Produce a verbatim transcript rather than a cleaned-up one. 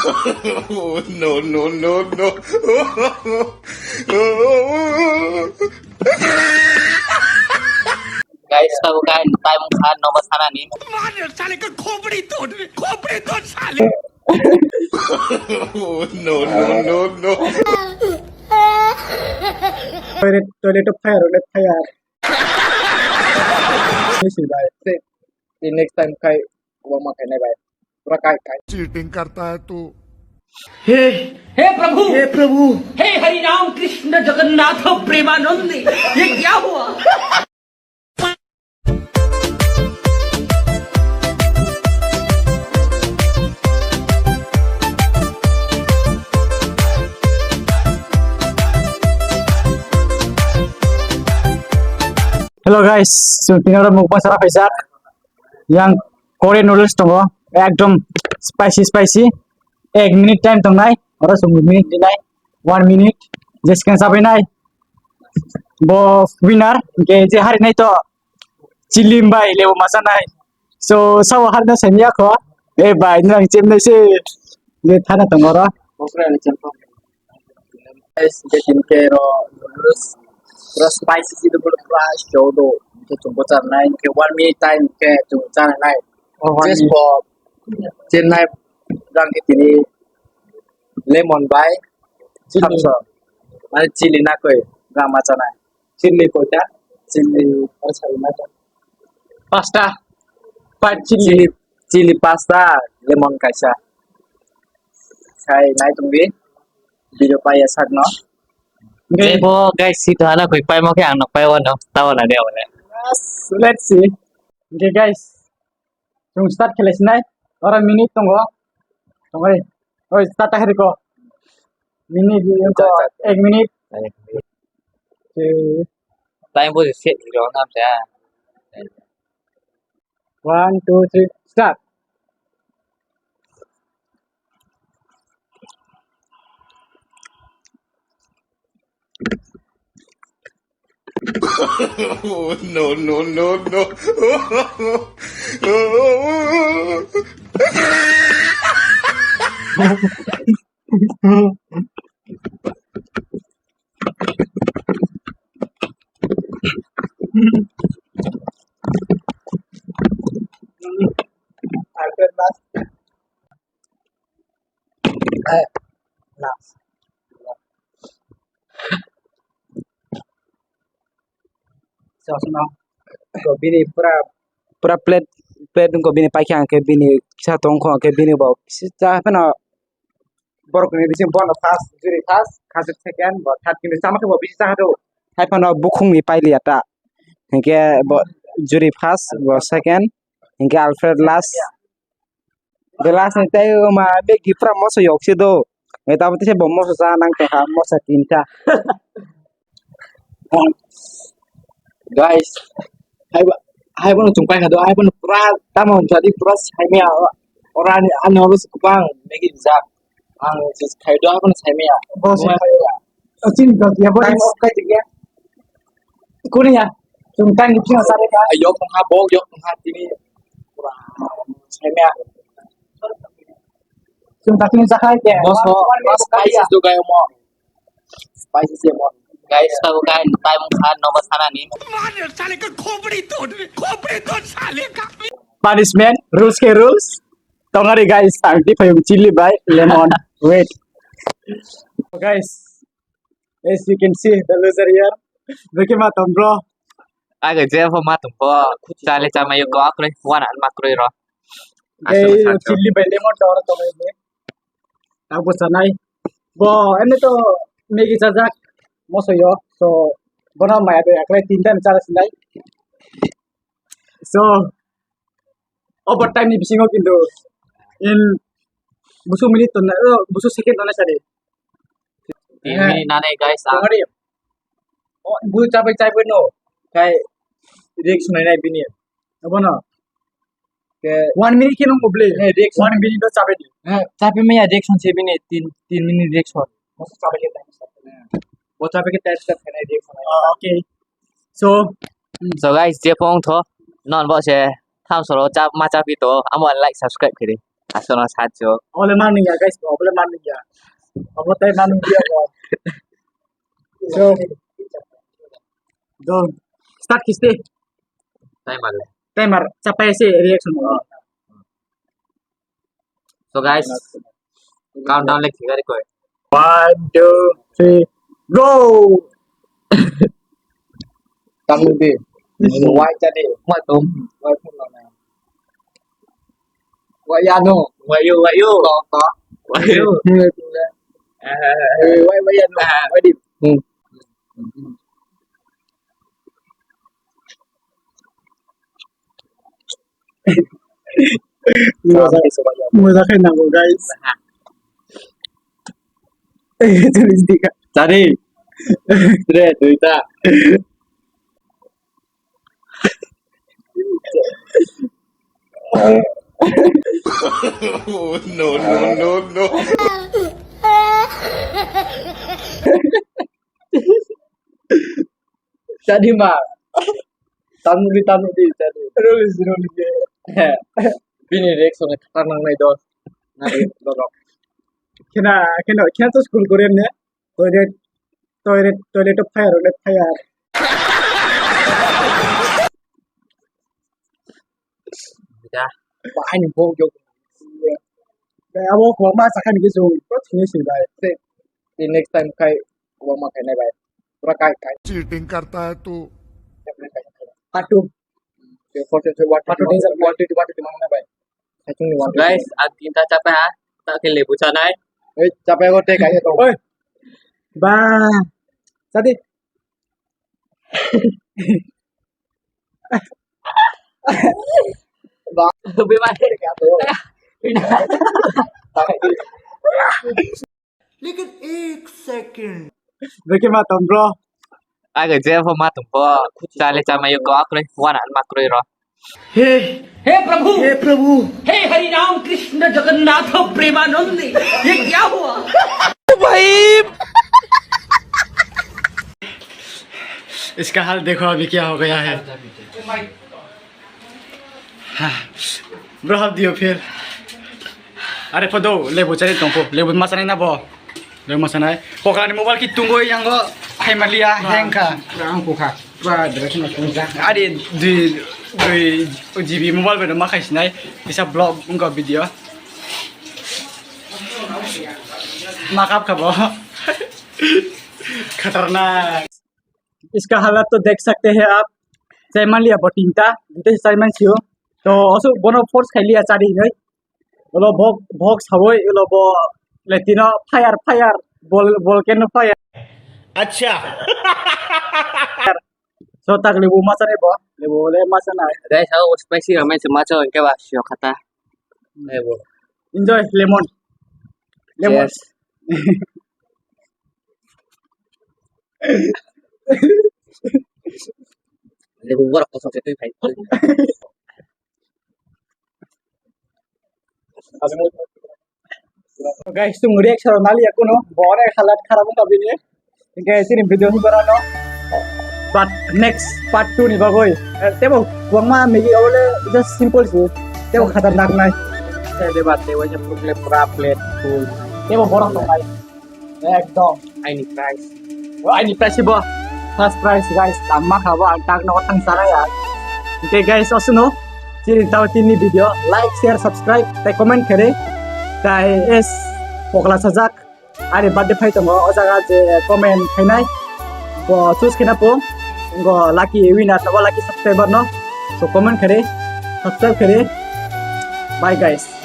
Oh, no, no, no, no. Guys, tabo kain time kha nobo sanani. मार साले का खोपड़ी तोड़, खोपड़ी तोड़ साले। Oh, no, no, no, no. Toilet, toilet of fire, toilet fire. Sisi bai. Te, te next time kai, wama kai nai bai. Pura kai, kai. Cheating karta hai tu. हे हे प्रभु, हे प्रभु। हे हरि राम कृष्ण जगन्नाथ प्रेमानंद, ये क्या हुआ? Hello guys, chwng tini oro mukbang sana phaijak. Yang Korean noodles tongo, ekdom spicy spicy. Ek minute time tongnai, oro chwng minute dinai, one minute. Je second sabainai, bo winner, hwnkhe je harinai to chili bai lebu masanai. So, sabo harino semiya kho. Eh, bai, nwng chemnai se. Je thana tongo oro. Guys, je tin ke ro noodles. Pura spicy si do pura show do. Ke chumbo charnai, ke one minute time ke chum charnai. Oh, one minute. Just for chennai, jang ke tini lemon bai. Chili. Thumbs up. Mane chili na koi, ga ma chanai. Chili koita? Chili, oh, sorry, na to. Pasta. Five chili. Chili, chili pasta, lemon kaisa. Sai nai tongdi. Video paiya sakno. Okay. Jebo guys, si to hala koi paimo khe ang no paiwano, tawala de wala. Yes, let's see. Okay guys, chwng start khlaisinai. Oro minute tongo. Tongoi. Oi, start ta khairiko. Minute, minute, ek minute. Time bo se jo nam sa. One, two, three, start. Oh, no, no, no, no. Chosma. Ko bini pura, pura plate, plate ko bini paikha hwnkhe bini kisa tongkho hwnkhe bini bo kisa cha phano borok ni bising bono first, juri first, khasuk second, bo third, kintu chama khe bo bisi cha do. Hai phano bukhung ni pailiya ta. Hwnkhe bo juri first, bo second, hwnkhe Alfred last. The last ni tei ma begi pura moso yok se do. Ngai tamo tei se bo moso cha nang tongkha, moso tinta. Guys, hai ba, hai bono chwng paikha do, hai bono pura tamo jadi pura saimaya. Ora ani, ani oro se kwbang Maggi rijak. Ang je khai do, hai bono saimaya. Bo se khai ya. Chini dot ya, bo time off khai ya. Kuni ya. Chwng time ni phino sare ka. Yok tongha, bo yok tongha, tini pura saimaya. Chwng ta tini sakhai ke. Moso, spicy jugai mo. Spicy se mo. Guys, tabo kain time kha nobo sanani. मार साले का खोपड़ी तोड़, खोपड़ी तोड़ साले का। Punishment, rules ke rules. Tongari guys, ang ti phayung chili bai lemon. Wait. Guys, as you can see, the loser here. Beke ma tong bro. Aga je pho ma tong pho. Chale chama yo ko akroi, wana an ma kroi ro. Aswk chili bai lemon dor tong ni. Tabo sanai. Bo, ene to Maggi chajak. Moso yo. So, bono maya do aklai tinta ni chara sinai. So, overtime ni bisingo kintu in busu minute tonna, oh, busu second tonna sari. Tin minute nanai, guys, ang. Tongari. Oh, bu chabai chabai no. Kai reaction nai nai bini. Abono. Ke one minute khe nung ble. Eh, reaction. One minute to chabai di. Eh, chabai maya reaction se bini tin, tin minute reaction. Masa chabai ke time start. Bo chabai ke time start khe nai reaction. Ah, okay. So, so guys, je pong tho non bo se tham soro chap ma chapi to amo like subscribe khe di. Aswkno sajwk. Obole manliya, guys, obole manliya. Obo tai manliya bo. So, do, start khisti. Timer. Timer, chapai se reaction. So guys, countdown le khigari koi. One, two, three, go! Tangdi. Wai jadi. Wai tom. Wai pun mana? Wai ano. Wai yo, wai yo. Ko, ko. Wai yo. Wai pun. Eh, wai, wai ano. Wai di. Hmm. Moja, moja khe nango, guys. Tari. Tre, duita. No, no, no, no. Tadi ma. Tanudi, tanudi, tadi. Rules, rules. Bini reaction khatar nangnai do. Nari, borok. Kena, kena, kena to school kore ne? Toilet, toilet, toilet of fire, of fire. Ya. Ba, ani bok jok. Ba, abo ko ma sakani ke so, ko thini si bai. Te, te next time khai, ko ma khai nai bai. Pura khai, khai. Cheating karta hai tu. Part two. Part two, part two, part two, part two, mana bai? Guys, ang tinta chapai ha, tak ke lebu chanai. Eh, chapai ko te kaya to. Oi. Ba. Tadi. Ba, bimar. Lekin ek second. Beke ma tom, bro. Aga je pho ma tom pho. Chale chama yo ko akroi, wana ma kroi ro. हे हे प्रभु, हे प्रभु। हे हरि राम कृष्ण जगन्नाथ प्रेमानंद, ये क्या हुआ? भाई। इसका हाल देखो अभी क्या हो गया है। हाँ। Bro, hap diyo phir. Are phodo, lebu chari tongpho, lebu ma chanai na bo. Lebu ma chanai. Kokla ni mobile ki tungo yango, hai malia, heng kha. Ang kukha. Ba, dere kena tungja. Are dui, dui G B mobile bai ma khai sinai. Kisa vlog wngkha video. Ma kap kha bo. Khatarnak. Iska halat to dekh sakte hai aap. Chaiman liya bo tinta, dute chaiman sio. To osu bono force khai liya chari hinoi. Ulo bok, bok saboi, ulo bo letino fire, fire, vol-, volcano fire. Acha. So tak lebu ma chanai bo, lebu le ma chanai. Dai sao spicy ramen se ma cho ke ba sio khata. Lebu. Enjoy lemon. Lemon. Yes. Lebu borok kosong se twi phai. Guys, chung reaction naliya kuno, bore halat kharap wngkha bini. Hingke chini video hibarano. But next part two ni bagwi, eh, tebo kwbangma Maggi obole just simple se, tebo khatarnak nai. Tebo borok tongnai. Ekdom. Aini prize. O aini prize bo. First prize, guys. Tangma kha bo, ang tak nogo thang chara ya. Hingke guys, osuno. Chini tao tini video. Like, share, subscribe, tei comment khere. Tai es pokla sajak. Ani birthday phai tongo. O jaga je comment khainai. Bo choose khena po. Ngo lucky winner nogo, lucky subscriber no. So comment khere. Subscribe khere. Bye guys.